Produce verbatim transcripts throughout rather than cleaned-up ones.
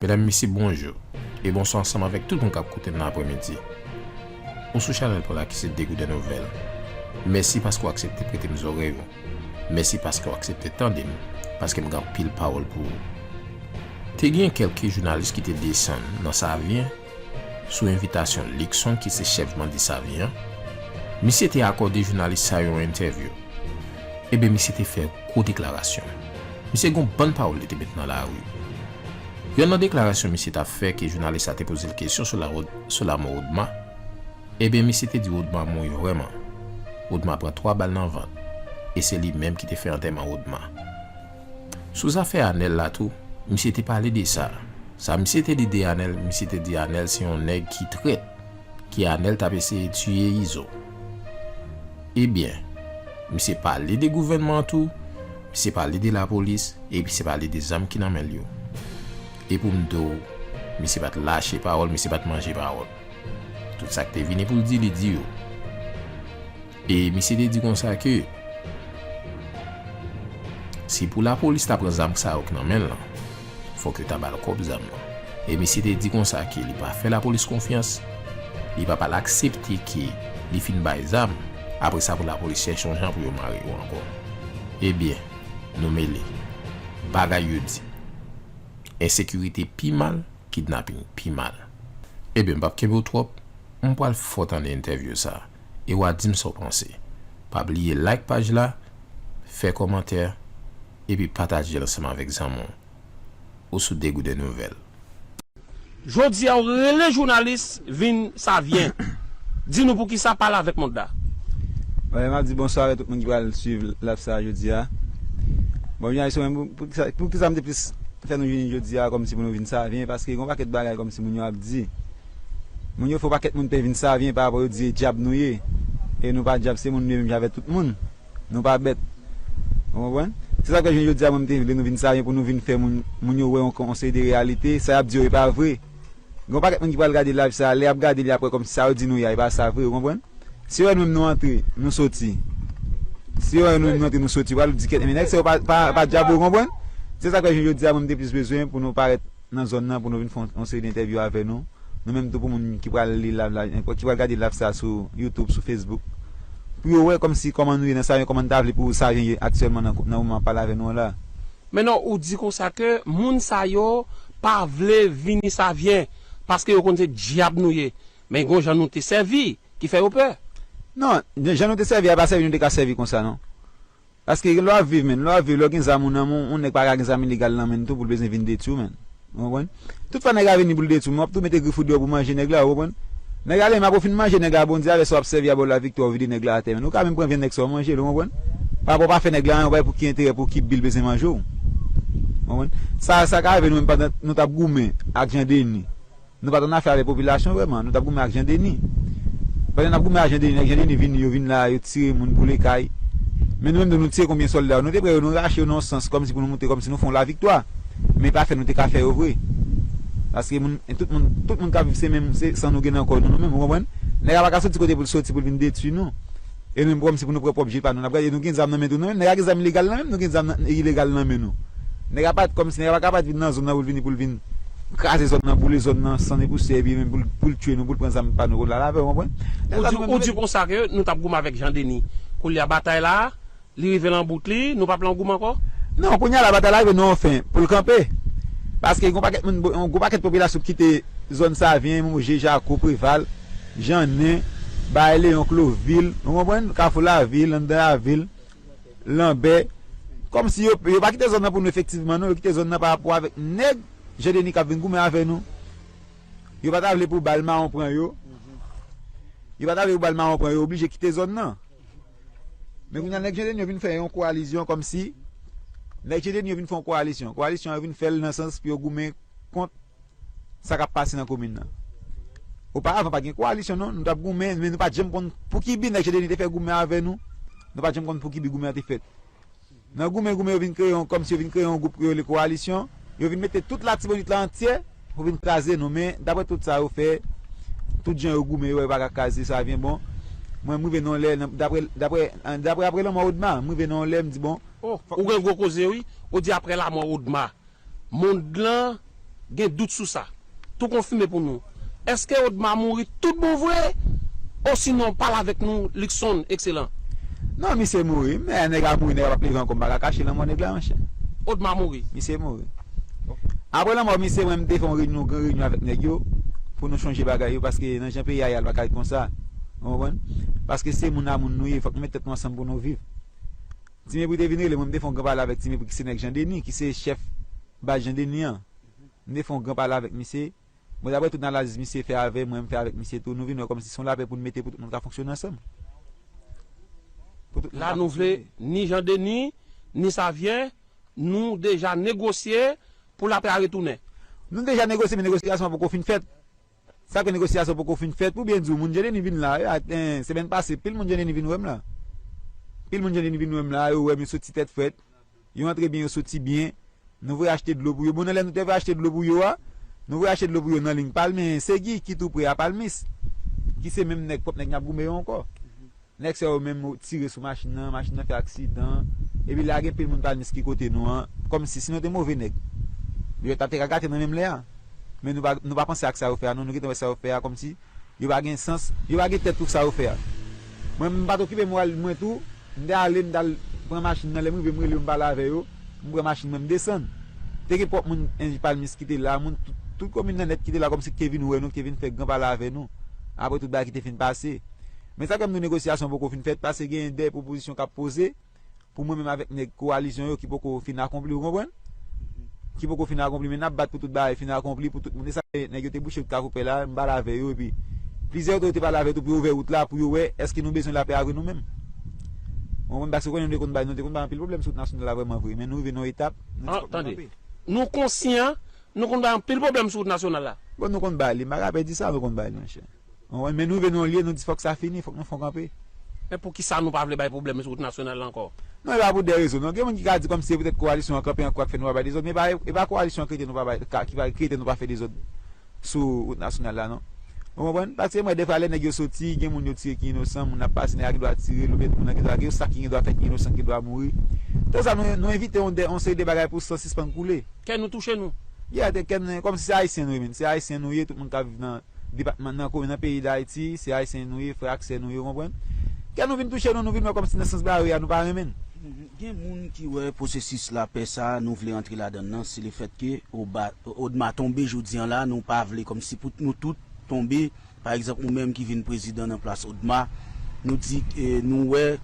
Medam, mesye, bonjou e bonswa ansanm avèk tout moun k ap koute m nan aprèmidi. Ou sou chanèl pa w la ki se Degouden Nouvèl. Mèsi paske w aksepte prete m zòrèy ou. Mèsi paske w aksepte tande m, paske m gen anpil pawòl pou ou. Te gen kèlke jounalis ki te desann nan Savyen sou envitasyon Luckson ki se chèf bandi Savyen an. Misye te akòde jounalis sa yo yon entèvyou. Ebyen, misye te fè gwo deklarasyon. Misye gen yon bann pawòl li te met nan lari. Yonn nan deklarasyon misye t ap fè ke jounalis la te poze l kesyon sou la, sou lanmò Odma. Ebyen, misye te di Odma mouri vrèman. Odma pran twa bal nan vant. E se li menm ki te fè antèman Odma. Sou zafè Anèl la tou, misye te pale de sa. Sa misye te di de Anèl, misye te di Anèl se yon nèg ki trèt, ke Anèl t ap eseye tiye Izo. Ebyen, misye pale de gouvènman an tou, misye pale de lapolis, e misye pale de zam ki nan men l yo. E pou m di w, misye pa t lache pawòl, misye pa t manje pawòl. Tout sa k te vini pou l di, li di yo. E misye te di konsa ke si pou lapolis ta pran zam sa yo k nan men l lan, fòk yo ta ba l kòb zam nan. E misye te di konsa ke li pa fè lapolis konfyans, li pa pral aksepte ke li fin bay zam, apre sa pou lapolis chèche yon jan pou yo mare yo ankò. Ebyen, nou mele. Bagay yo di. Ensekirite pi mal, kidnaping pi mal. Ebyen, m p ap kenbe w twòp, m pral fè w tande entèvyou sa, e w a di m sa w panse. Pa bliye like paj la, fè kòmantè, epi pataje l ansanm avèk zanmi w. Ou sou Degouden Nouvèl. Jodi a, w rele jounalis vin Savyen. Di nou poukisa pale avèk mond la. Bon, m ap di bonswa avèk tout moun ki pral swiv live sa a jodi a. Bon, jounalis yo menm, pou, pou kisa, pou kisa m te plis fè nou vini jodi a, kòmsi pou nou vin Savyen, paske gen yon pakèt bagay kòmsi moun yo ap di. Moun yo fè yon pakèt moun pè vin Savyen pa rapò yo di e dyab nou ye. E nou pa dyab, se moun nou ye menm jan avèk tout moun. Nou pa bèt. Ou konprann? Se sa k fè jounen jodi a, mwen, m te vle nou vin Savyen pou nou vin fè moun, moun yo wè yon, yon seri de reyalite. Sa y ap di yo, e pa vre. Gen yon pakèt moun ki pral gade live sa a, lè y ap gade li apre, kòmsi sa yo di nou ye a, e pa sa vre, ou konprann? Si yo wè nou menm nou antre, nou soti. Si yo wè nou menm nou antre, nou soti, yo pral di kèt, men nèg sa yo pa, pa, pa dyab, ou konprann? Se sa k fè jounen jodi a, mwen, m te plis bezwen pou nou parèt nan zòn nan pou nou vin fè yon, yon seri de entèvyou avè nou. Nou menm tou pou moun ki pral li live la, ki pral gade live sa sou YouTube, sou Facebook. Pou yo wè kòmsi kòman nou ye nan Savyen, kòman n ta vle pou Savyen ye aktyèlman nan, nan moman ap pale avè nou an la. Men non, ou di konsa ke moun sa yo pa vle vini Savyen, paske yo konn se dyab nou ye. Men gon jan nou te sèvi, ki fè yo pè. Non, jan nou te sèvi a, pa sèvi nou te ka sèvi konsa, non. Paske lè w ap viv, menn, lè w ap viv, lè w gen zam ou nan men w, yon nèg pa ka gen zam ilegal nan men l tou pou l bezwen vin detwi w, menn. Ou konprann? Tout fwa nèg la vini pou l detwi w, men w ap tou mete grif ou deyò pou manje nèg la, ou konprann? Nèg la, lè m ap ou fin manje nèg la, Bondye avè sa w ap sèvi a ba w laviktwa, ou vide nèg la atè, menn. Ou ka menm pran vyann nèg sa w manje l, ou konprann? Pa rapò w pa fè nèg la anyen, ou pa wè pou ki enterè, pou ki bi l bezwen manje w. Ou konprann? Sa, sa ka rive nou menm pandan nou t ap goumen ak Jan Deni. Nou pa t annafè avèk popilasyon vrèman, nou t ap goumen ak Jan Deni. Pandan n ap goumen ak Jan Deni, nèg Jan Deni vini, yo vin la, yo tire moun, boule kay. Men nou menm tou, nou tire konbyen sòlda yo? Nou te pran yo, nou rache yo nan yon sans, kòmsi pou nou montre, kòmsi nou fè yon laviktwa. Men pa fè nou te ka fè yo vre. Paske moun, tout moun, tout moun k ap viv se menm, se san nou gen nan kò nou, nou menm, ou konprann? Nèg la pa ka soti kote pou l soti, pou l vin detwi nou. E nou menm, kòmsi pou nou pran pwòp je pa nou, n ap gade nou gen zam nan men tou, nou menm, nèg la gen zam ilegal nan men l, nou gen zam nan, ilegal nan men nou. Nèg la pa t kòmsi, nèg la pa ka pa t vin nan zòn nan pou l vini, pou l vin kraze zòn nan, boule zòn nan, san e pousyè, epi menm pou l, pou l tiye nou, pou l pran zam pa nou, pou l al avè, ou konprann? Ou di, ou di konsa ke nou t ap goumen avèk Jan Deni. Koulye a batay la, li rive nan bout li, nou p ap nan goumen ankò? Non, kounye a la, batay la rive nan yon fen, pou l kanpe. Paske gon pakèt moun, gon pakèt popilasyon kite zòn Savyen, Moje, Jako, Preval, Jannen, Bay Leyon, Klovil, ou konprann? Kafou Lavil, anndan lavil, Lanbè. Kòmsi yo, yo pa kite zòn nan pou nou efektivman, non, yo kite zòn nan pa rapò avèk nèg Jan Deni k ap vin goumen avè nou. Yo pa ta vle pou bal mawon pran yo. Yo pa ta vle pou bal mawon pran yo, yo oblije kite zòn nan. Men kounye a, nèg Jan Deni yo vin fè yon kowalizyon kòmsi, nèg Jan Deni yo vin fè yon kowalizyon. Kowalizyon an yo vin fè l nan sans pou yo goumen kont sa k ap pase nan komin nan. Oparavan, pa t gen kowalizyon, non. Nou t ap goumen, men nou pa t janm konn pou ki bi nèg Jan Deni te fè goumen avè nou. Nou pa t janm konn pou ki bi goumen an te fèt. Nan goumen, goumen, yo vin kreye yon, kòmsi yo vin kreye yon gwoup yo rele kowalisyon. Yo vin mete tout Latibonit la antyè pou vin kraze nou. Men, daprè tout sa yo fè, tout jan yo goumen, yo wè yo pa ka kraze Savyen, bon. Mwen, m rive nan yon lè, nan, daprè, daprè, daprè, aprè lanmò Odma, m rive nan yon lè, m di, bon. Oh, ou gen gwo koze, wi. Ou di aprè lanmò Odma. Mond lan gen dout sou sa. Tou konfime pou nou. Èske Odma mouri tout bon vre? Osinon, pale avèk nou, Luckson, ekselan. Non, misye mouri. Men nèg la mouri, nèg la p ap leve ankò, m pa ka kache lanmò nèg la, monchè. Odma mouri. Misye mouri. Apre lanmò misye, mwen, m te fè yon reyinyon, gran reyinyon avèk nèg yo, pou nou chanje bagay yo, paske nan jan peyi a ye a, l pa ka ret konsa. Ou konprann? Paske se moun a moun nou ye, fòk nou met tèt nou ansanm pou nou viv. Ti Mepri te vin rele mwen, m te fè yon gran pale avèk Ti Mepri, ki se nèg Jan Deni, ki se chèf baz Jan Deni an. M te fè yon gran pale avèk misye. Bon, daprè tout analiz misye fè avè mwen, m fè avèk misye tou, nou vin wè kòmsi se yon lapè pou n mete pou tout moun ka fonksyone ansanm. La nou vle ni Jan Deni, ni Savyen, nou deja negosye pou lapè a retounen. Nou deja negosye, men negosyasyon an poko fin fèt. Sa ke negosyasyon poko fin fèt, pou byen di w, moun Jan Deni vin la, semèn pase, pil moun Jan Deni vin wè m la. Pil moun Jan Deni vin wè m la, yo wè m, yo soti tèt frèt. Yo antre byen, yo soti byen. Nou voye achte dlo pou yo. Bon, nan lè nou te voye achte dlo pou yo a, nou voye achte dlo pou yo nan liy Palmis, se Guy ki tou pre a Palmis, ki se menm nèg, pwòp nèg n ap goumen yo ankò. Nèg sa yo menm tire sou machin nan, machin nan fè aksidan. Epi la gen pil moun Palmis ki kote nou an, kòmsi si nou te move nèg, yo ta te ka gate nan menm lè a. Men nou pa, nou pa panse ak sa yo fè a, non, nou gentan wè sa yo fè a, kòmsi yo pa gen sans, yo pa gen tèt pou sa yo fè a. Mwen, m pa t okipe moral mwen tou, m te ale, m t al pran machin nan, lè m rive, m rele yo, m pale avè yo, m pran machin mwen, m desann. Te gen pwòp moun Palmis ki te la, moun tout, tout komin nan nèt ki te la, kòmsi ki te vin wè nou, ki te vin fè gran pale avè nou. Apre tout bagay ki te fin pase. Men sa k fè m di w negosyasyon poko fin fèt, paske gen de pwopozisyon k ap poze, pou mwen menm avèk nèg kowalizyon yo ki poko fin akonpli, ou konprann? Ki poko fin akonpli, men n ap bat pou tout bagay fin akonpli, pou tout moun. E sa nèg yo te bouche wout Kafou Pè la, m pale avè yo, epi plizyè otorite pale avè yo tou pou yo ouvè wout la, pou yo wè èske nou bezwen lapè a vre nou menm. Ou konprann? Paske konnen nou te konn bay, nou te konn bay anpil pwoblèm sou wout nasyonal la vrèman vre, men nou rive nan yon etap, nou di fòk nou kanpe. Nou konsyan, nou konn bay anpil pwoblèm sou wout nasyonal la. Bon, nou konn bay li, m pa ka pè di sa, nou konn bay li, monchè. Ou konprann? Men nou rive nan yon lye, nou di fòk sa fini, fòk nou fè yon kanpe. Men poukisa nou pa vle bay pwoblèm sou wout nasyonal la ankò? Non, e pa pou de rezon, non. Gen moun ki ka di kòmsi se poutèt kowalisyon an kanpe ankò k fè nou pa bay dezòd, men e pa, e pa kowalisyon an ki rete nou pa bay, ka, ki pa, ki rete nou pa fè dezòd sou wout nasyonal la, non. Ou konprann? Paske m wè defwa lè nèg yo soti, gen moun yo tire ki inosan, moun ap pase, nèg la gen dwa tire, louvè moun nan gen dwa, gen sa ki gen dwa fè ki inosan ki gen dwa mouri. Tout sa, nou, nou evite yon, de, yon seri de bagay pou san sispann koule. Kè nou touche nou. Yeah, te kè n, kòmsi se ayisyen nou ye, men. Se ayisyen nou ye, tout moun k ap viv nan depatman, nan komin, nan peyi Dayiti, se ayisyen nou ye, frè ak sè nou ye, ou konprann? Kè nou vin touche nou, nou vin wè kòmsi nan sans bare a, nou pa renmen n. Gen moun ki wè pwosesis lapè sa a, nou vle antre ladan l nan, se lefètke Oba, Odma tonbe jodi an la, nou pa vle kòmsi pou nou tout tonbe. Pa egzanp, ou menm ki vin prezidan nan plas Odma, nou di, e, nou wè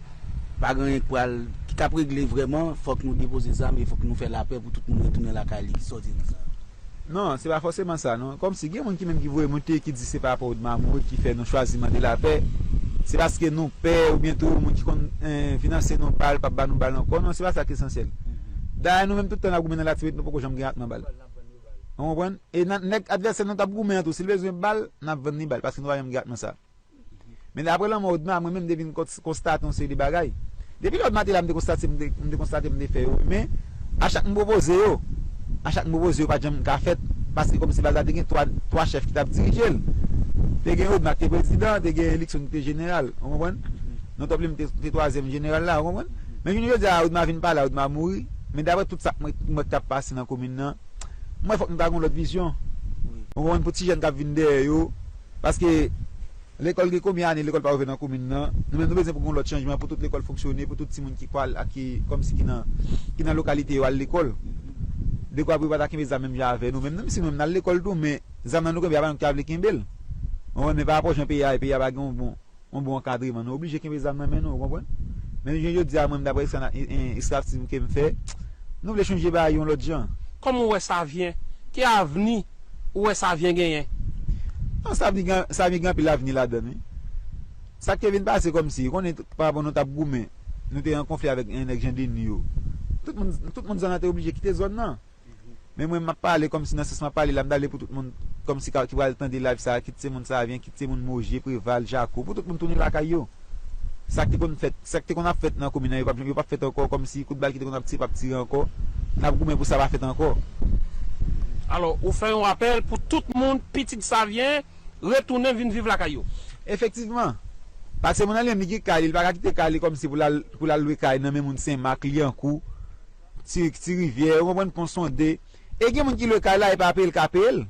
pa gen anyen k pral, ki k ap regle vrèman, fòk nou depoze zam e fòk nou fè lapè pou tout moun retounen lakay li. Kisa w di nan sa? Non, se pa fòseman sa, non. Kòmsi gen moun ki menm ki voye monte, ki di se pa rapò Odma mouri ki fè nou chwazi mande lapè. Se paske nou pè, oubyen tou moun ki konn, eh, finanse nou bal, p ap ba nou bal ankò. Non, se pa sa k esansyèl. Dayè, nou menm tout tan n ap goumen nan Latibonit, nou poko janm gen ratman bal. Ou konprann? E nan, nèg advèsè nou t ap goumen an tou, si l bezwen bal, n ap vann li bal, paske nou pa janm gen ratman sa. Men daprè lanmò Odma, mwen menm m te vin kons- konstate yon seri de bagay. Depi lè Odma te la, m te konstate, m te, m te konstate, m te fè yo. Men, a chak m pwopoze yo, a chak m pwopoze yo, pa t janm ka fèt, paske kòmsi baz la te gen twa, twa chèf ki t ap dirije l. Te gen Odma ki te prezidan, te gen Luckson ki te jeneral, ou konprann? Non, Top Lim te, te twazyèm jeneral la, ou konprann? Men jounen jodi a, Odma vin pa la, Odma mouri. Men daprè tout sa k mwen, mwen k t ap pase nan komin nan, m wè fòk nou ta gen yon lòt vizyon. Ou konprann? Pou ti jèn k ap vin dèyè yo, paske lekòl gen konbyen ane lekòl pa ouvè nan komin nan? Nou menm nou bezwen pou gen yon lòt chanjman, pou tout lekòl fonksyone, pou tout timoun ki pral ak ki, kòmsi ki nan, ki nan lokalite yo al lekòl. Dekwa pou yo pa ta kenbe zam menm jan avè nou menm. Menm si nou menm n al lekòl tou, men zam nan nou kenbe a pa nou ki ta vle kenbe l. Ou konprann? Men pa rapò jan peyi a ye, peyi a pa gen yon bon yon bon ankadreman. Nou oblije kenbe zam nan men nou, ou konprann? Men jounen jodi a, mwen, daprè ekstra- e- e- ekspertiz ke m fè, nou vle chanje bagay yon lòt jan. Kòman w wè Savyen? Ki avni ou wè Savyen genyen? Non, Savyen gen, Savyen gen anpil avni ladan l, wi. Sa k te vin pase kòmsi, ou konnen, parapò nou t ap goumen, nou te an konfli avèk, eh, nèg Jan Deni yo. Tout moun, tout moun zòn nan te oblije kite zòn nan. Men mwen, m ap pale kòmsi nan sans m ap pale la, m ta vle pou tout moun kòmsi ka, ki pral tande live sa a, kit se moun Savyen, kit se moun Moje, Preval, Jako, pou tout moun tounen lakay yo. Sa k te konn fèt, sa k te konn ap fèt nan komin nan, yo p ap, yo p ap fèt ankò, kòmsi kout bal ki te konn ap tire, p ap tire ankò. N ap goumen pou sa pa fèt ankò. Alò, ou fè yon apèl pou tout moun, pitit Savyen, retounen vin viv lakay yo. Efektivman. Paske moun nan li menm, li gen kay li, li pa ka kite kay li kòmsi pou l al, pou l al lwe kay nan men moun Senmak, Lyankou, Ti, Ti Rivyè, ou konprann, Pon Sonde. E gen moun ki lwe kay la, e pa peye l ka peye l.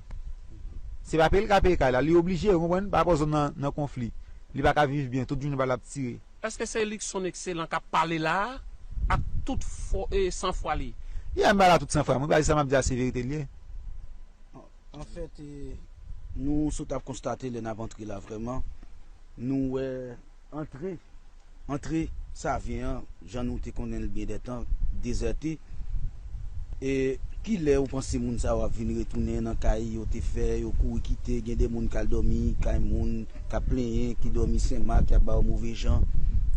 Se pa peye l ka peye kay la, li oblije, ou konprann? Pa rapò zòn nan nan konfli. Li pa ka viv byen, tout jounen bal ap tire. Èske se Luckson Excellent k ap pale la a ak tout fò, e, sanfwa li? Yeah, m pale ak tout sanfwa. Mwen pa di sa m ap di a se verite l ye. An, anfèt, e, nou sot ap konstate lè n ap antre la vrèman, nou wè antre, antre Savyen an, jan nou te konnen l byen dè tan, dezète. E kilè ou panse moun sa yo ap vin retounen nan kay yo te fè, yo kouri kite, gen de moun k al dòmi kay moun, k ap plenyen, ki dòmi Senmak, y ap ba yo move jan?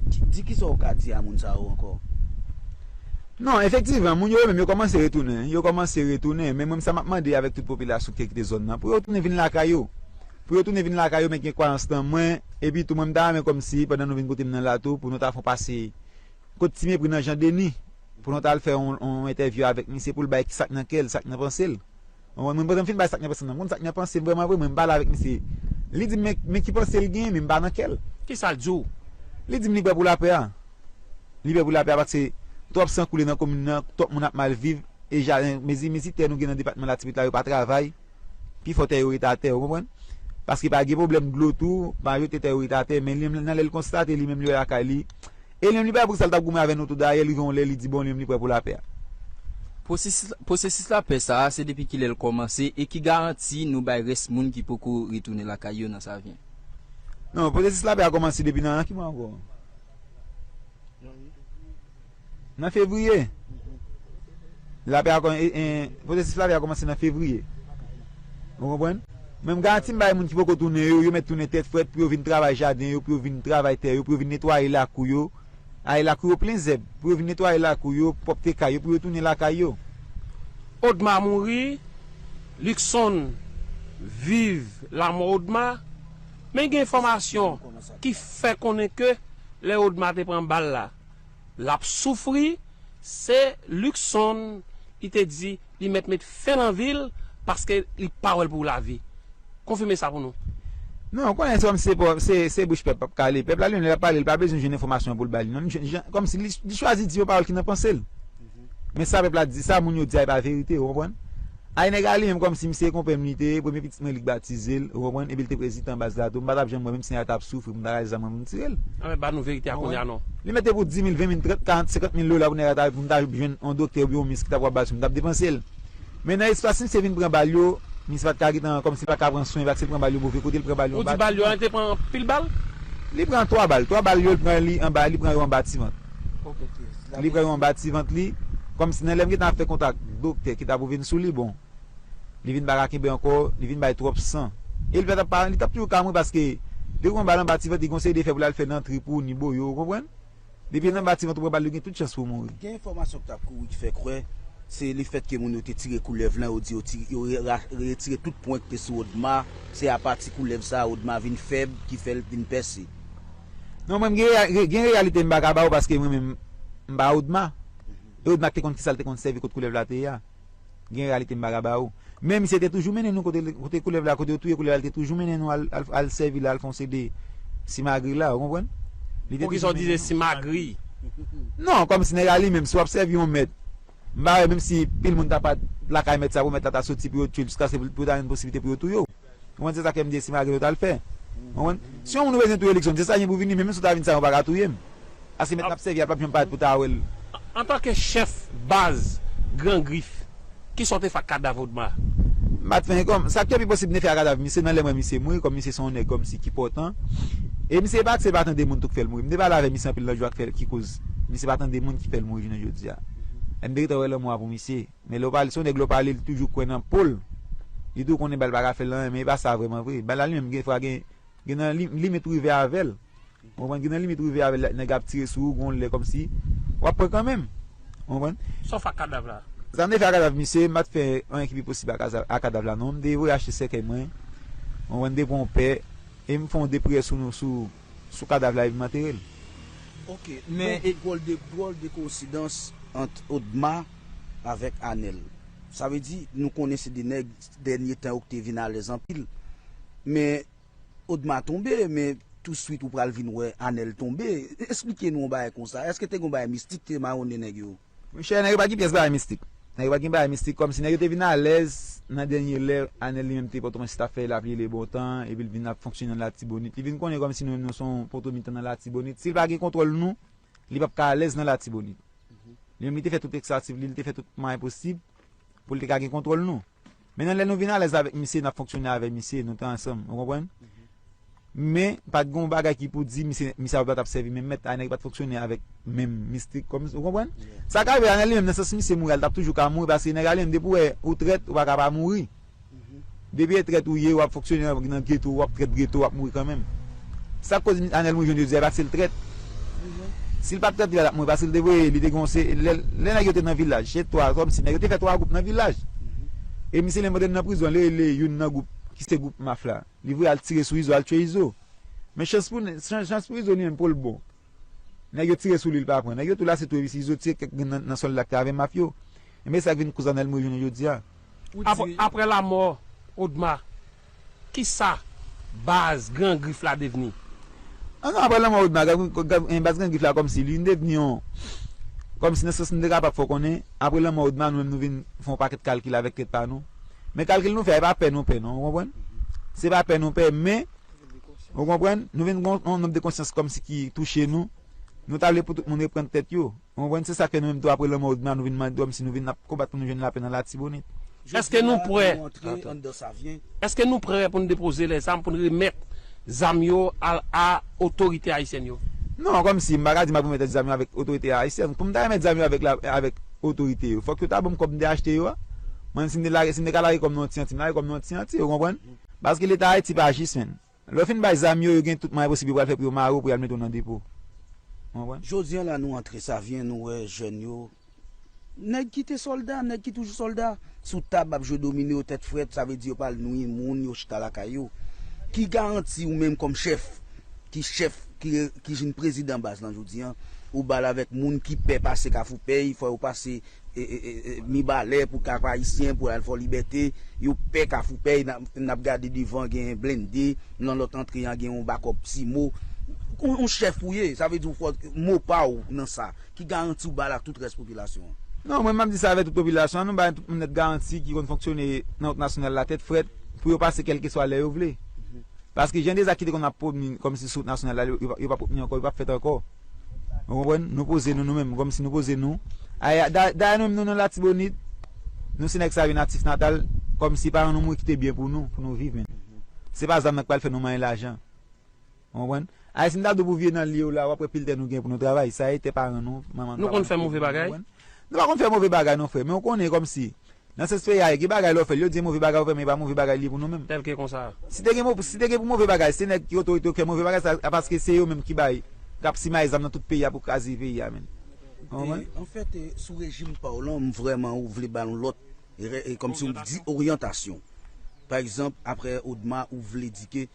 Di, di kisa w ka di a moun sa yo ankò? Non, efektivman, moun yo menm yo kòmanse retounen, yo kòmanse retounen, men mwen sa m ap mande avèk tout popilasyon ki te kite zòn nan, pou yo tounen vin lakay yo. Pou yo tounen vin lakay yo, men gen kwayans nan mwen, epi tou mwen m ta renmen kòmsi, pandan nou vin kote m nan la tou, pou nou ta fè yon pase kot Ti Mepri nan Jan Deni, pou nou ta al fè yon, yon entèvyou avèk misye, pou l bay sa k nan kè l, sa k nan panse l. Ou konprann? Mwen, pandan m fin bay sa k nan panse l nan, m konn sa k nan panse l vrèman vre, mwen, m pale avèk misye. Li di m, men, men ki panse l genyen, men m pa nan kè l. Kisa l di w? Li di m li prè pou lapè a. Li prè pou lapè a, paske twòp san koule nan komin nan, twòp moun ap mal viv, e jaden, mezi, mezi tè nou gen nan depatman Latibonit la, yo pa travay. Pifò tè yo rete atè, ou konprann? Paske pa gen pwoblèm dlo tou, majorite tè yo rete atè, men li menm nan lè l konstate, li menm li wè lakay li. E li menm li pa pou sa l t ap goumen avè nou tou, dayè, li gen yon lè, li di, bon, li menm li prè pou lapè a. Pwosesis, pwosesis lapè sa a, se depi kilè l kòmanse e ki garanti nou bay rès moun ki poko retounen lakay yo nan Savyen? Non, pwosesis lapè a kòmanse depi nan, nan ki mwa ankò? Nan fevriye. Lapè a kò-, e, e, pwosesis lapè a kòmanse nan fevriye. Ou konprann? Men m garanti m bay moun ki poko tounen yo, yo mèt tounen tèt frèt pou yo vin travay jaden yo, pou yo vin travay tè yo, pou yo vin netwaye lakou yo. Ay lakou yo plen zèb, pou yo vin netwaye lakou yo, pwòpte kay yo, pou yo tounen lakay yo. Odma mouri, Luckson viv lanmò Odma, men gen enfòmasyon ki fè konnen ke lè Odma te pran bal la, l ap soufri, se Luckson ki te di li mèt met fen nan vi l paske li pa wè l pou lavi. Konfime sa pou nou. Non, ou konnen se kòm se, se, se bouch pèp p ap kale. Pèp la, li menm, lè l ap pale, li pa bezwen jwenn enfòmasyon pou l ba li. Non, li, jan, kòmsi li, li chwazi di yon pawòl ki nan panse l. Men sa pèp la di, sa moun yo di a, e pa verite, ou konprann? Ay nèg la li menm kòmsi misye konpè m li te ye, premye pitit mwen li k batize l, ou konprann? Epi l te prezidan baz la tou, m pa t ap janm wè, menm si nèg la t ap soufri, pou m ta rale zam mwen pou m tire l. Anben, ba nou verite a kounye a non. Li mete pou dis mil, ven mil, trant, karant, senkant mil dola pou nèg la ta, pou m ta jwenn yon doktè oubyen yon mis ki ta pral ba l sou m, m t ap depanse l. Men nan espas misye vin pran bal yo, misye pa t ka gentan, kòmsi l pa t ka pran swen, paske l pran bal yo move kote, l pran bal yo anba ti vant. Ou di bal yo, te pran anpil bal? Li pran twa bal, twa bal yo, l pran li anba, li pran yo anba ti vant. Ok. Li pran yo anba ti vant li, kòmsi nan lè m gentan ap fè kontak doktè ki t ap vin sou li, bon, li vin pa ka kenbe ankò, li vin bay twòp san. E li pa t ap, li t ap toujou ka mouri paske depi w pran bal anba ti vant, li gon seri de fè pou l al fè nan trip ou, ni boyo, ou konprann? Depi nan batiman tou pran bal, ou gen tout chans pou w mouri. Gen enfòmasyon k t ap kouri ki fè kwè se lefètke moun yo te tire koulèv lan, yo di yo ti-, yo re-, ra-, retire tout pwen ki te sou Odma, se apati koulèv sa a Odma vin fèb ki fè l vin pèse. Non, mwen, m gen, gen reyalite m pa ka ba ou paske mwen menm, m pa Odma. E Odma ki te konn kisa l te konn sèvi kot koulèv la te ye a. Gen reyalite m pa ka ba ou. Men misye te toujou mennen nou kote, kote koulèv la, kote yo touye koulèv la, li te toujou mennen nou al, al, al sèvi la, al fè yon seri de simagri la, ou konprann? Li te toujou mennen nou. Poukisa w di se simagri? Non, kòmsi nèg la li menm, si w ap sèvi yon mèt, m pa wè menm si pil moun ta pa lakay mèt sa pou mèt la ta soti pou yo tchwe l jiskaske pou, pou ta jwenn posiblite pou yo touye w. Ou konprann, se sa ke m di, se malgre yo t al fè. Ou konprann? Si yon moun ou bezwen touye Luckson, se sa gen pou vini, men menm si w ta vin sa, yo pa ka touye m. Paske mèt n ap sèvi a p ap janm parèt pou ta wè l. Antanke chèf baz Gran Grif, kisa w te fè ak kadav Odma? M pa t fè ayen kòm. Sa k te pi posib m te fè ak kadav misye, nan lè m wè misye mouri, kòm misye se yon nèg kòmsi ki pòtan. E misye pa aksepte pa tande moun tou k fè l mouri. M te pale avè misye anpil nan jou a k fè l, ki koz misye pa tande moun ki fè l mouri jounen jodi a. E m te gentan wè lanmò a pou misye. Men lè w pale, se yon nèg lè w pale, li toujou kwè nan po l. Li tou konnen bal pa ka fè l anyen, men e pa sa vrèman vre. Bal la li menm, gen fwa gen, gen nan li, limit ou rive avè l. Ou konprann? Gen nan limit ou rive avè l, nèg ap tire sou ou, gon lè kòmsi w ap pran kanmenm. Ou konprann? Sa w fè ak kadav la? Sa m te fè ak kadav misye, m pa t fè anyen ki pi posib ak kaza-, ak kadav la, non. M te voye achte sèkèy mwen. Ou konprann? M te pran yon pè, e m fè yon de priyè sou nou, sou, sou kadav la, epi m antere l. Ok, men dwòl de, dwòl de koyensidans ant Odma avèk Anèl. Sa vle di, nou konnen se de nèg, dènye tan yo ki te vin alèz anpil. Men Odma tonbe, men touswit ou pral vin wè Anèl tonbe. Esplike nou yon bagay konsa. Èske te gen yon bagay mistik te mawonnen nèg yo? Monchè, nèg yo pa gen pyès bagay mistik. Nèg yo pa t gen bagay mistik, kòmsi nèg yo te vin alèz nan dènye lè. Anèl li menm te Pòtoprens, t ap fè lapli e le bon tan, epi l vin ap fonksyone nan Latibonit. Li vin konnen kòmsi nou menm nou se yon poto mitan nan Latibonit. Si l pa gen kontwòl nou, li p ap ka alèz nan Latibonit. Li menm li te fè tout tentativ li, li te fè tout mwayen posib pou l te ka gen kontwòl nou. Men nan lè nou vin alèz avèk misye, n ap fonksyone avèk misye, nou te ansanm, ou konprann? Men, pa t gen yon bagay ki pou di misye, misye ap t ap sèvi menm mèt, a nèg pa t fonksyone avèk menm mistik kòm, ou konprann? Sa ka rive, Anèl li menm, nan sans misye mouri a, l t ap toujou ka mouri, paske nèg a li menm, depi w wè ou trèt, ou pa ka pa mouri. Depi e trèt ou ye, w ap fonksyone nan geto, w ap trèt geto, w ap mouri kanmenm. Sa k koz Anèl mouri jodi a, e pa paske l trèt. Si l pa t trèt, li pa t ap mouri, paske l te voye, li te gon se, lè, lè nèg yo te nan vilaj, se twa, kòmsi nèg yo te fè twa gwoup nan vilaj. E misye li menm nan prizon, li rele youn nan gwoup, ki se gwoup maf la. Li voye al tire sou Izo, al tiye Izo. Men chans pou, chans, chans pou Izo li menm pou l bon. Nèg yo tire sou li, li pa pran. Nèg yo tou la se tou epi si Izo tire kèk grenn nan, nan sòlda k te avè maf yo. Enben sa k vin koz Anèl mouri jounen jodi a. Apre, apre lanmò Odma, kisa baz Gran Grif la devni? Ah non, apre lanmò Odma, Gran- Gran- en, baz Gran Grif la kòmsi li devni yon, kòmsi nan sans nou te kapab fè w konnen, apre lanmò Odma, nou menm nou vin fè yon pakèt kalkil avèk tèt pa nou. Men kalkil nou fè a, e pa pè nou pè non, ou konprann? Se pa pè nou pè, men, ou konprann? Nou vin gon yon nòm de konsyans kòmsi ki touche nou. Nou ta vle pou tout moun reprann tèt yo. Ou konprann? Se sa k fè nou menm tou apre lanmò Odma, nou vin mande kòmsi nou vin ap konbat pou nou jwenn lapè nan Latibonit. Èske nou prè? Èske nou prè pou n depoze lèzam, pou n remèt zam yo a, a otorite ayisyèn yo? Non, kòmsi m pa ka di m ap remèt zam yo avèk otorite ayisyèn. Pou m ta remèt zam yo avèk la, avèk otorite yo, fòk yo ta ban m kòb m te achte yo a. Mwen, si m te lage, si m te ka lage kòb nan yon ti anti, m lage kòb nan yon ti anti, ou konprann? Paske Leta Ayiti pa jis, menn. Lè w fin bay zam yo, yo gen tout mwayen posib yo pral fè pou yo mare w, pou y al mete w nan depo. Ou konprann? Jodi a la nou antre Savyen, nou wè jèn yo. Nèg ki te sòlda, nèg ki toujou sòlda, sou tab ap jwe domino yo tèt frèt, sa vle di yo pral nwi moun, yo chita lakay yo. Ki garanti ou menm kòm chèf, ki chèf, ki, ki jwenn prezidan baz lan jodi a, ou ba l avèk moun ki pè pase Kafou Pèy, fò yo pase e, e, e, e, Mibalè pou Kap Ayisyen, pou al Fò Libète, yo pè Kafou Pèy, n ap, n ap gade devan gen blende, nan lòt antre an gen yon bakòp Simo. Yon, yon chèf ou ye, sa vle di w fò mo pa w nan sa, ki garanti w ba l ak tout rès popilasyon an. Non, mwen m ap di sa avèk tout popilasyon an, nou bay tout moun nèt garanti ki konn fonksyone nan wout nasyonal la tèt frèt, pou yo pase kèlkeswa lè yo vle. Paske jan de zak ki te konn ap pwomni kòmsi sou wout nasyonal la, yo, yo pa, yo pa pwomni ankò, yo p ap fèt ankò. Ou konprann? Nou poze nou, nou menm, kòmsi nou poze nou. Ay, da- dayè nou menm nou nan Latibonit, nou se nèg sa yo natif natal, kòmsi paran nou mouri kite byen pou nou, pou nou viv menm. Se pa zam nan k pral fè nou manyen lajan. Ou konprann? Ay, si m ta di w pou vye nan lye w la, w ap wè pil tè nou gen pou nou travay. Sa e tè paran nou, manman nou, papa nou. Nou konn fè move bagay? Ou konprann? Nou pa konn fè move bagay non, frè, men w konnen kòmsi nan sans peyi a, gen bagay lè w fè l, yo di e move bagay ou fè, men e pa move bagay li ye pou nou menm. Tèlke konsa. Si te gen mo- si te gen pou move bagay, se nèg ki otorite yo k fè move bagay sa, a paske se yo menm ki bay, k ap simaye zam nan tout peyi a pou kraze peyi a, menn. Ou konprann? E, anfèt, e, sou rejim pa w lan, m vrèman ou vle ba l yon lòt, e, e, kòmsi w di oryantasyon. Pa egzanp, apre Odma, ou vle di ke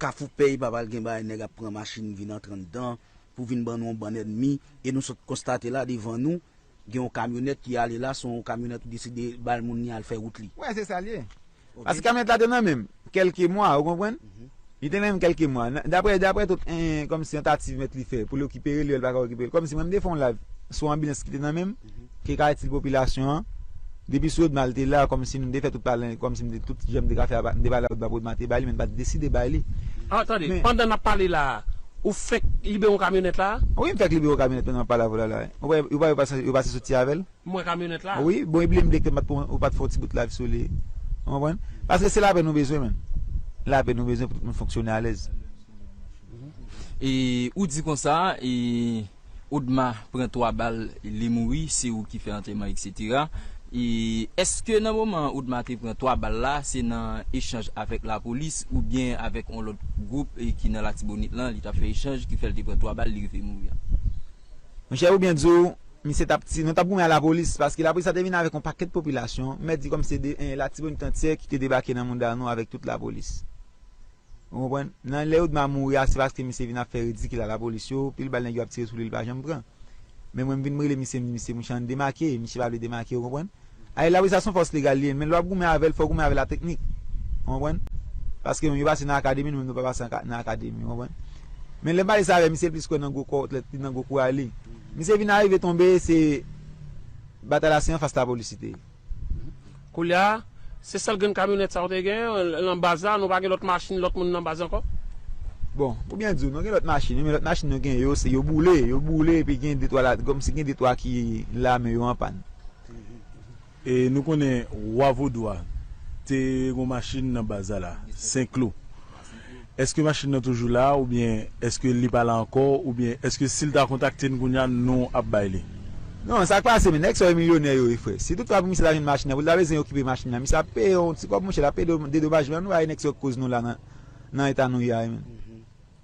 Kafou Pèy pa pral gen bagay nèg ap pran machin vin antre anndan pou vin ban nou yon bann ènmi, e nou sot konstate la devan nou, gen yon kamyonèt ki ale la, se yon kamyonèt ou deside ba l moun li al fè wout li. Wè, se sa l ye. Ok. Paske kamyonèt la te nan men m kèlke mwa, ou konprann? Mhm. Li te nan men m kèlke mwa. Nan- Daprè, daprè tout, en, kòmsi tantativ mèt li fè pou l rekipere l, yo, l pa ka rekipere l. Kòmsi mwen, m te fè yon live sou anbilans ki te nan men m, mhm, ki ka itil popilasyon an. Depi sou Odma l te la, kòmsi m te fè tout pale, kòmsi m te tout jan m te ka fè a, m te pale a Odma pou Odma te bay li, men l pa t deside bay li. Ah, tande, men pandan n ap pale la a, ou fenk libere yon kamyonèt la a? Wi, m fèk libere yon kamyonèt pandan m ap pale avè w la la. Ou wè, ou wè, yo pase, yo pase soti avè l. M wè kamyonèt la. Wi, bon, e blende ke m pa t pran- ou pa t fè yon ti bout live sou li. Ou konprann? Paske se lapè nou bezwen, menn. Lapè nou bezwen pou tout moun fonksyone alèz. E ou di konsa, e Odma pran twa bal, li mouri, se ou ki fè antèman, etsetera. E èske nan moman Odma te pran twa bal la, se nan echanj avèk lapolis oubyen avèk yon lòt gwoup, e ki nan Latibonit lan, li t ap fè echanj, ki fè l te pran twa bal, li rive mouri a? Monchè, pou byen di w, misye t ap ti- nou t ap goumen a lapolis, paske lapolis la te vin avèk yon pakèt popilasyon, m mèt di kòm se de, en, Latibonit antyè ki te debake nan mouda nou avèk tout lapolis. Ou konprann? Nan lè Odma mouri a, se paske misye vin ap fè ridikil a lapolis yo, pil bal nèg yo ap tire sou li, li pa janm pran. Men mwen, m vin rele misye, m di, "Misye, monchè, ann demake," misye pa vle demake, ou konprann? Ay, lapolis la se yon fòs legal li ye, men lè w ap goumen avè l, fò w goumen avè l a teknik. Ou konprann? Paske yo pase nan akademi, nou menm nou pa pase nan akademi, ou konprann? Men lè m pale sa avè misye, l plis kwè nan gwo kòtlèt li, nan gwo kouraj li. Misye vin arive tonbe, se Batay la se anfas lapolis li te ye. Koulye a, se sèl grenn kamyonèt sa w te gen nan baz la, nou pa gen lòt machin, lòt moun nan baz ankò? Bon, pou byen di w, nou gen lòt machin, wi, men lòt machin nou gen yo, se yo boule, yo boule, epi gen de twa la, kòmsi gen de twa ki la, men yo an pàn. E nou konnen Wa Vodou a te gen yon machin nan baz la la, Senklo. Èske machin nan toujou la, oubyen èske li pa la ankò, oubyen èske si l ta kontakte n kounye a, nou ap bay li? Non, sa k pase, men nèg sa yo milyonè yo ye, frè. Si toutfwa pou misye ta jwenn machin nan, pou l ta bezwen okipe machin nan, misye ap peye yon ti kòb, monchè, l ap peye dedomajman, nou pa wè nèg sa yo k koz nou la nan, nan eta nou ye a, men.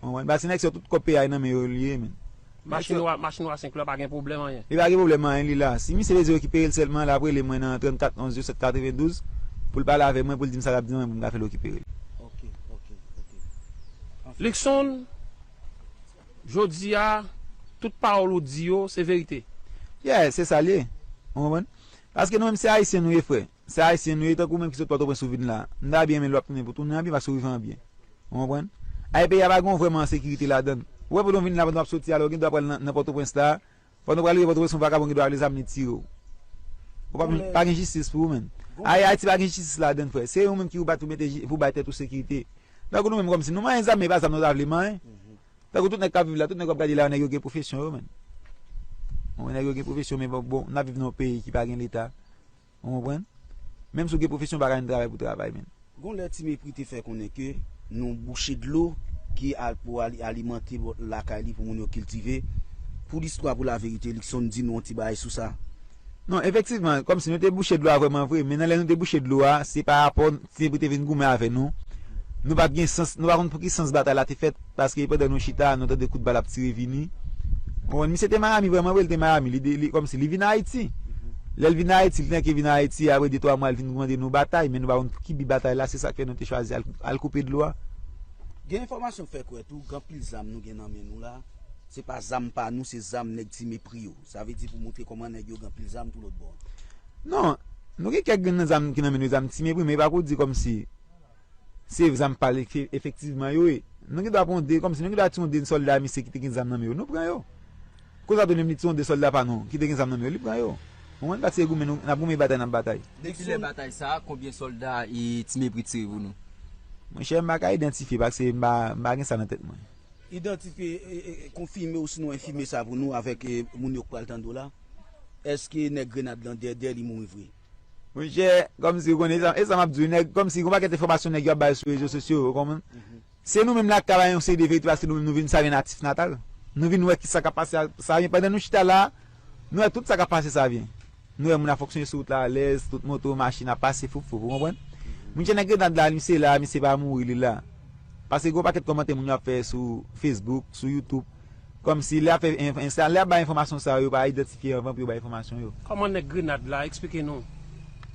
Ou konprann? Paske nèg sa yo tout kòb peyi a nan men yo li ye, men. Machin nwa, machin nwa Senklo a pa gen pwoblèm anyen. Li pa gen pwoblèm anyen, li la. Si misye bezwen rekipere l sèlman, l ap rele mwen nan trannkat onz disèt katrevendouz pou l pale avè mwen, pou l di m sa l ap di mwen pou m ka fè l rekipere l. Ok, ok, ok. Luckson, jodi a, tout pawòl ou di yo, se verite. Yeah, se sa l ye. Ou konprann? Paske nou menm se ayisyen nou ye, frè. Se ayisyen nou ye, tankou ou menm ki sot Pòtoprens ou vin la. M ta byen renmen lè w ap tounen pou tounen an byen, paske w rive an byen. Ou konprann? Ay, peyi a pa gen vrèman sekirite ladan l. Ou wè, pandan w vin la, pandan w ap soti a, lè w gen dwa pral nan, nan Pòtoprens la, pandan w pral rive Pòtoprens, yon vagabon gen dwa rele zam li tire w. Ou pa, pa gen jistis pou ou menm. Ay, Ayiti pa gen jistis ladan l, frè. Se ou menm ki ou bat pou mete, pou bay tèt ou sekirite. Tankou nou menm kòmsi, nou manyen zam, men e pa zam nou ta vle manyen. Tankou tout nèg k ap viv la, tout nèg w ap gade la yo, nèg yo gen pwofesyon yo, menm. Bon, nèg yo gen pwofesyon, men bon, bon, n ap viv nan yon peyi ki pa gen Leta. Ou konprann? Menm si w gen pwofesyon, w pa ka jwenn travay pou travay, menm. Gon lè Ti Mepri te fè konnen ke nou bouche dlo ki al pou ali- alimante lakay li pou moun yo kiltive. Pou listwa, pou laverite, Luckson di nou yon ti bagay sou sa. Non, efektivman, kòmsi nou te bouche dlo a vrèman vre, men nan lè nou te bouche dlo a, se pa rapò Ti Mepri te vin goumen avè nou. Nou pa t gen sans, nou pa konn pou ki sans batay la te fèt, paske pandan nou chita, nou tande kout bal ap tire vini. Ou konprann? Misye te Miami vrèman vre, li te Miami, li, li kòmsi li vin Ayiti. Lè l vin Ayiti, li te vin Ayiti, apre de twa mwa, l vin mande nou batay, men nou pa konn pou ki bi batay la, se sa k fè nou te chwazi al, al koupe dlo a. Gen enfòmasyon k fè kwè tou, gen anpil zam nou gen nan men nou la, se pa zam pa nou, se zam nèg Ti Mepri yo. Sa vle di pou montre kòman nèg yo gen anpil zam tou lòt bò. Non, nou gen kèk grenn nan zam ki nan men nou, zam Ti Mepri, men e pa pou di kòmsi se zam pa l efektivman yo ye. Nou gen dwa pran de, kòmsi nou gen dwa tiye yon de sòlda misye ki te gen zam nan men yo, nou pran yo. Kounye a tou menm li tiye yon de sòlda pa nou ki te gen zam nan men yo, li pran yo. Ou konprann? Paske goumen nou, n ap goumen batay n ap batay. Depi lè batay sa, konbyen sòlda Ti Mepri tire pou nou? Monchè, m pa ka idantifye paske m pa, m pa gen sa nan tèt mwen. Idantifye, e, e, konfime osinon enfime sa pou nou avèk e, moun yo k pral tande w la. Èske nèg grenad lan dèdè li mouri vre? Monchè, kòmsi ou konnen, e sa, e sa m ap di w, nèg, kòmsi gon pakèt enfòmasyon nèg yo ap bay sou rezo sosyo yo, ou konprann? Se nou menm la k ka bay yon seri de verite paske nou menm nou vin Savyen natif natal. Nou vin wè ki sa k ap pase a Savyen. Pandan nou chita la, nou wè tout sa k ap pase Savyen. Nou wè moun ap fonksyone sou wout la alèz, tout moto, machin ap pase fouf fouf, ou konprann? Monchè, nèg grenad la, misye la, misye pa mouri, li la. Paske gen yon pakèt kòmantè moun yo ap fè sou Facebook, sou YouTube. Kòmsi lè y ap fè, lè y ap bay enfòmasyon sa yo, yo pa idantifye anvan pou yo bay enfòmasyon yo. Kòman nèg grenad la? Eksplike nou.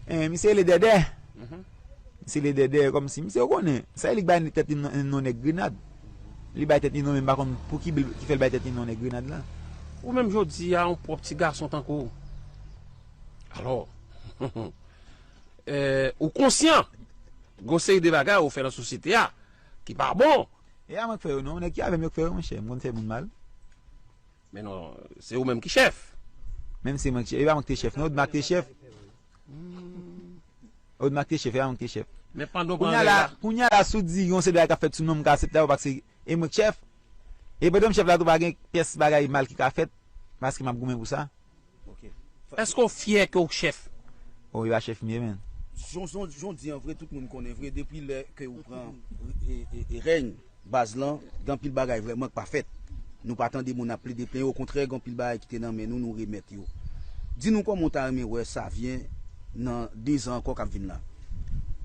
En, misye rele Dèdè. Misye rele Dèdè, kòmsi misye ou konnen. Sa e li k bay tèt li non nèg grenad. Li bay tèt li non, men m pa konn pou ki bil ki fè l bay tèt li non nèg grenad la. Ou menm jodi a, yon pwòp ti gason tankou w. Alò, eh, ou konsyan gon seri de bagay ou fè nan sosyete a ki pa bon. E a mwen k fè yo non, nèg ki avè m yo k fè yo, monchè, m konn fè moun mal. Men non, se ou menm ki chèf. Menm se mwen ki chèf, e pa mwen ki te chèf non, Odma k te chèf. Odma k te chèf, e pa mwen ki te chèf. Men pandan w pran rèl la. Kounye a la, si w di yon seri bagay k ap fèt sou non m, m ka aksepte avè w paske e mwen k chèf. E pandan m chèf la tou pa gen pyès bagay mal ki ka fèt, paske m ap goumen pou sa. Èske w fyè ke w chèf? O, e pa chèf m ye, menn. Jan w di an vre, tout moun konnen vre, depi lè ke ou pran rèy baz lan, gen anpil bagay vrèman k pa fèt. Nou pa tande moun ap plede plenyen, okontrè, gen anpil bagay ki te nan men nou, nou remèt yo. Di nou kòman w ta renmen wè Savyen nan dezan ankò k ap vin la?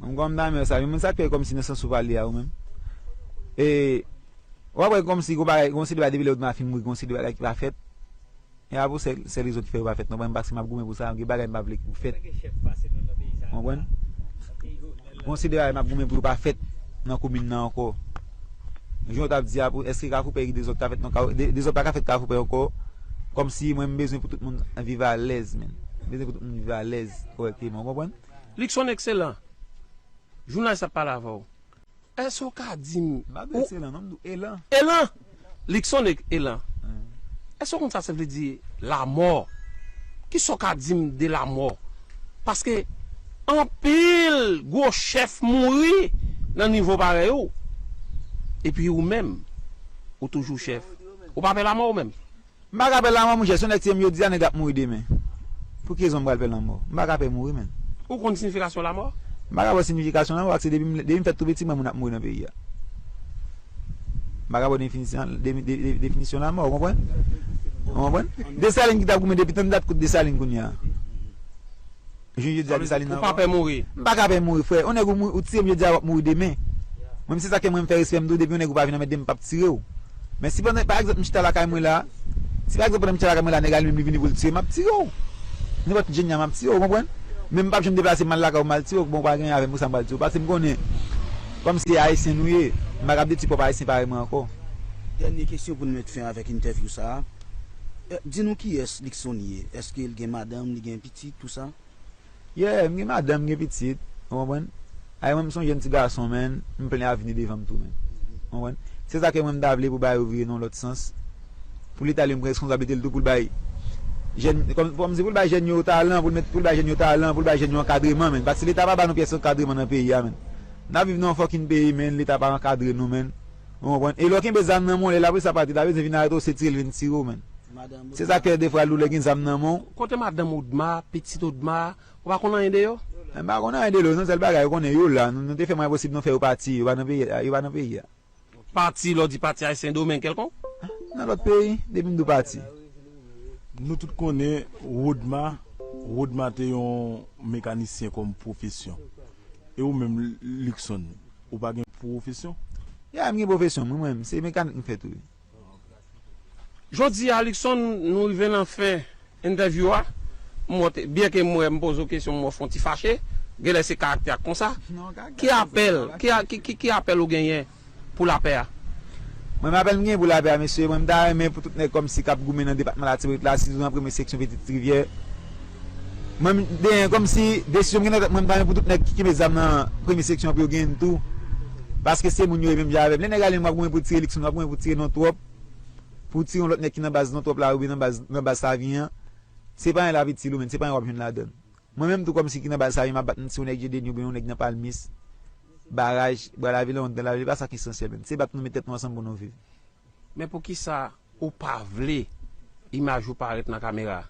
Mwen, kòman m ta renmen wè Savyen? Moun sa k fè kòmsi nan sans ou pale a, ou menm. E, w ap wè kòmsi gon bagay, gon seri de bagay depi lè Odma fin mouri, gon seri de bagay ki pa fèt. E a pou sèl, sèl rezon ki fè yo pa fèt non, mwen paske m ap goumen pou sa, gen bagay m pa vle pou fèt. Ou konprann? Gon seri de bagay m ap goumen pou yo pa fèt nan komin nan ankò. Jan w t ap di a, pou, èske Kafou Pè gen dezòd ka fèt nan Kafou, de, dezòd pa ka fèt Kafou Pè ankò. Kòmsi mwen m bezwen pou tout moun viv alèz, menn. M bezwen pou tout moun viv alèz kòrèkteman, ou konprann? Luckson Excellent. Jounalis ap pale avè w. Èske w ka di m. M pa di Excellent non, m di w Elan. Elan! Luckson Elan. Èske w konn sa sa vle di lamò? Kisa w ka di m de lamò? Paske anpil gwo chèf mouri nan nivo parèy ou. Epi ou menm, ou toujou chèf. Ou pa pè lamò ou menm? M pa ka pè lamò, monchè. Si yon nèg tiye m jodi a, nèg la ap mouri demen. Pou ki rezon m pral pè lamò? M pa ka pè mouri, menn. Ou konn siyifikasyon lamò? M pa ka ba w siyifikasyon lamò, paske depi m, depi m fèt tou piti, m wè moun ap mouri nan peyi a. M pa ka ba w definisyon, de, de, de, definisyon lamò, ou konprann? Ou konprann? Desalin ki t ap goumen depi tan dat kout Desalin kounye a. Jodi a, Desalin nan. Ou pa pè mouri? M pa ka pè mouri, frè. Yon nèg ou mou-, ou tiye m jodi a, w ap mouri demen. Mwen, se sa ke mwen, m fè respè m tou, depi yon nèg ou pa vin anmède m, m p ap tire w. Men si pandan, pa egzanp, m chita lakay mwen la, si pa egzanp, pandan m chita lakay mwen la, nèg la li menm li vini pou l tire m, m ap tire w. Nenpòt jenya, m ap tire w, ou konprann? Men m p ap janm deplase m al lakay ou, m al tire w, bon, ou pa gen avè m, poukisa m pral tire w? Paske m konnen, kòmsi se Ayisyen nou ye, m pa ka ap detwi pwòp Ayisyen parèy mwen ankò. Dènye kesyon pou n met fen avèk entèvyou sa a. Eh, di nou kiyès Luckson ye? Èske l gen madanm, li gen pitit, tou sa? Yeah, m gen madanm, m gen pitit, ou konprann? Ay, mwen, m se yon jèn ti gason, menn, m plen avni devan m tou, menn. Ou konprann? Se sa ke mwen, m ta vle pou bagay yo vire nan yon lòt sans. Pou Leta li menm pran responsablite l tou pou l bay jèn, kòm, kòmsi pou l bay jèn yo talan, pou l met, pou l bay jèn yo talan, pou l bay jèn yo ankadreman, menn. Paske Leta pa ba nou pyès ankadreman nan peyi a, menn. N ap viv nan yon fucking peyi, menn, Leta pa ankadre nou, menn. Ou konprann? E lè w kenbe zam nan men w, lè lapolis la pati, ta bezwen vin arete w, se tire l vin tire w, menn. Se sa k fè defwa lou lè gen zam nan men w. Kote madanm Odma, pitit Odma, ou pa konn anyen de yo? M pa konn anyen de yo, non, sèl bagay, ou konnen yo la. Nou, nou te fè mwayen posib nou fè yo pati, yo pa nan peyi a, yo pa nan peyi a. Pati, lè w di pati a, se Sendomeng kèlkonk? Nan lòt peyi, depi m di w pati. Nou tout konnen Rodma, Rodma te yon mekanisyen kòm pwofesyon. E ou menm, Luckson, ou pa gen pwofesyon? Ya, m gen pwofesyon, mwen, mwen, se mekanik m fè tou, wi. Jodi a, Luckson, nou rive nan fen entèvyou a. M wè w te, byen ke m wè m poze w kesyon, m wè w fè yon ti fache. Genlè se karaktè a k konsa. Non, karaktè a konsa. Ki apèl, ki a, ki, ki, ki apèl ou genyen pou lapè a? Mwen, men apèl m genyen pou lapè a, mesye, mwen, m ta renmen pou tout nèg kòmsi k ap goumen nan depatman Latibonit la, sitou nan premye seksyon Pitit Rivyè. Mwen, m, de, kòmsi desizyon m gen nan tèt mwen, m ta renmen pou tout nèg ki kenbe zam nan premye seksyon pou yo genyen l tou. Paske se moun yo ye menm jan avè m. Lè nèg ale, w ap goumen pou tire Luckson, w ap goumen pou tire non twòp. Pou tire yon lòt nèg ki nan baz non twòp la, oubyen nan baz, nan baz Savyen an. Se pa anyen l ap itil ou, menn, se pa anyen w ap jwenn ladan l. Mwen menm tou kòmsi ki nan baz Savyen, m ap bat m si yon nèg Jedeni oubyen yon nèg nan Palmis, Baraj, Bwa Lavil, yon nèg nan Lavil, pa sa k esansyèl, menn. Se bat nou met tèt nou ansanm pou nou viv. Men poukisa ou pa vle imaj ou parèt nan kamera?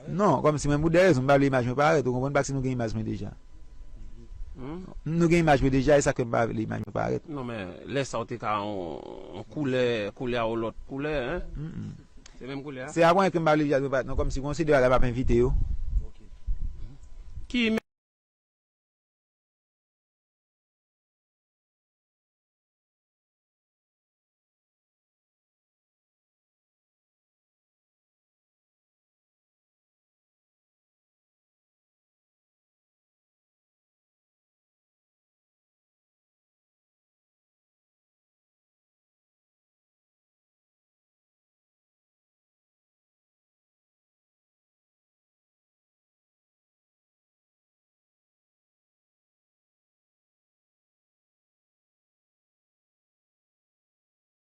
Non, kòmsi mwen pou de rezon, m pa vle imaj mwen parèt, ou konprann, paske nou gen imaj mwen deja. Hmm? Nou gen imaj mwen deja, e sa k fè m pa vle imaj mwen parèt. Non, men lè sa w te ka yon, yon koulè, koulè a yon lòt koulè, en? Mm, mm. Se menm koulè a? Se apre ke m pa vle imaj mwen parèt, non, kòmsi konsidere la m ap envite yo. Ki